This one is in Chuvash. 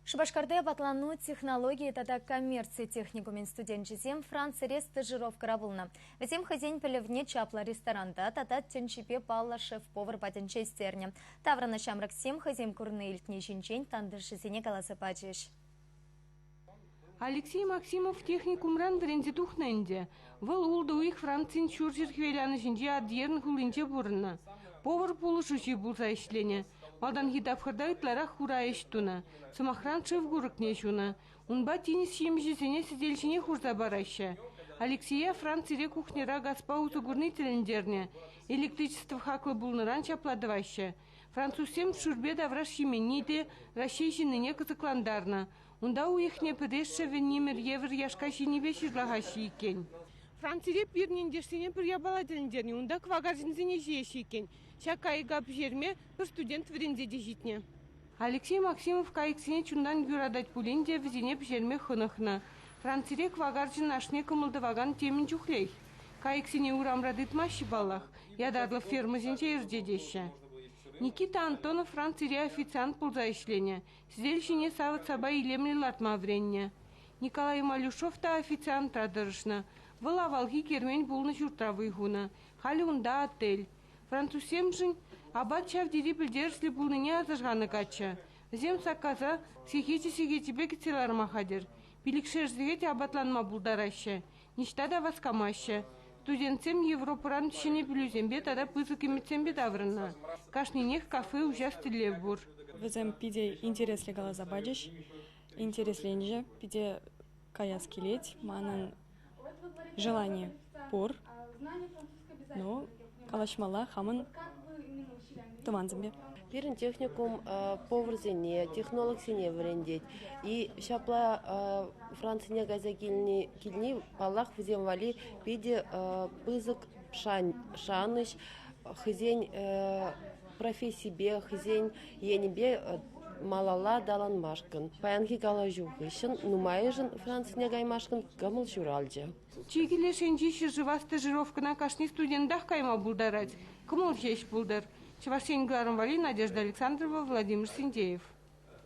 Шупашкарти апатлану технологийӗ тата коммерци техникумӗн студенчӗсем Францире стажировкӑра пулнӑ. Вӗсем хӑйсен пӗлӗвне чаплӑ ресторанта тата тӗнчипе паллӑ шеф-повар патӗнче ӳстернӗ. Таврӑннӑ ҫамрӑксем хӑйсем курни-илтни ҫинчен тантӑшӗсене каласа пачӗҫ. Алексей Максимов техникумран вӗренсе тухнӑ ӗнтӗ. Вӑл ултӑ уйӑх Францин ҫурҫӗр-хӗвеланӑҫӗнчи Адьерн хулинче пурӑннӑ. Повар пулӑшуҫи пулса ӗҫленӗ. Малтанхи тапхӑрта ытларах хура ӗҫ тунӑ. Сӑмахран, шыв курӑкне ҫунӑ. Унпа тинӗс ҫимӗҫӗсене сӗтел ҫине хурса параҫҫӗ. Алексея Францире кухньӑра газпа усӑ курни тӗлӗнтернӗ. Электричество хаклӑ пулнӑран ҫапла тӑваҫҫӗ. Французсем шӳрпе тавраш ҫименни те Раҫҫей ҫыннине кӑсӑклантарнӑ. Унта уйӑхне пӗтес шӗвӗ нимӗр евӗр яшка ҫинипе ҫырлахаҫҫӗ иккен. Францире пирӗн ентешсене пӗр япала тӗлӗнтернӗ. Унта кӑвакарчӑнсене ҫиеҫҫӗ иккен. Ҫак кайӑка пӗҫерме пӗр студент вӗренсе те ҫитнӗ. Алексей Максимов кайӑксене чунтан юратать пулин те вӗсене пӗҫерме хӑнӑхнӑ. Францире кӑвакарчӑн ашне кӑмӑл тӑвакан темӗн чухлех. Кайӑксене урамра тытмаҫҫӗ паллах, ятарлӑ фермӑсенче ӗрчетеҫҫӗ. Никита Антонов Францире официант пулса ӗҫленӗ. Сӗтел ҫине савӑт-сапа илемлӗ лартма вӗреннӗ. Николай Малюшов та официантра тӑрӑшнӑ. Вӑл авалхи кермен пулнӑ ҫуртра вӑй хунӑ. Халӗ унта отель. Французсемшӗн апат ҫав тери пӗлтерӗшлӗ пулнине асӑрханӑ каччӑ. Вӗсем саккаса сехечӗ-сехечӗпе кӗтсе ларма хатӗр. Пилӗкшер сехет апатланма пултараҫҫӗ. Ниҫта та васкамаҫҫӗ. Студентсем Европӑран ҫӗнӗ пӗлӳсемпе тата пысӑк ӗмӗтсемпе таврӑннӑ. Кашнинех кафе уҫас тӗллев пур. Вӗсем питӗ интереслӗ каласа пачӗҫ, интересленчӗ, питӗ каяс килет. Манӑн желани пур, ну, калаҫмалла хамӑн тӑвансемпе. Пирӗн техникум поварсене, технологсене вӗрентет. И ҫапла Францине кайса килни, килни паллах, вӗсем валли питӗ пысӑк шанӑҫ, хӑйсен профессипе, хӑйсен енӗпе малалла аталанмашкӑн. Паянхи калаҫу хыҫҫӑн нумайӑшӗн Францине каймашкӑн кӑмӑл ҫуралчӗ. Чикӗ леш енчи ҫӗршыва стажировкӑна кашни студентах кайма пултарать. Кӑмӑл ҫеҫ пултӑр. Чӑваш Ен кӑларӑм валли Надежда Александрова, Владимир Синдеев.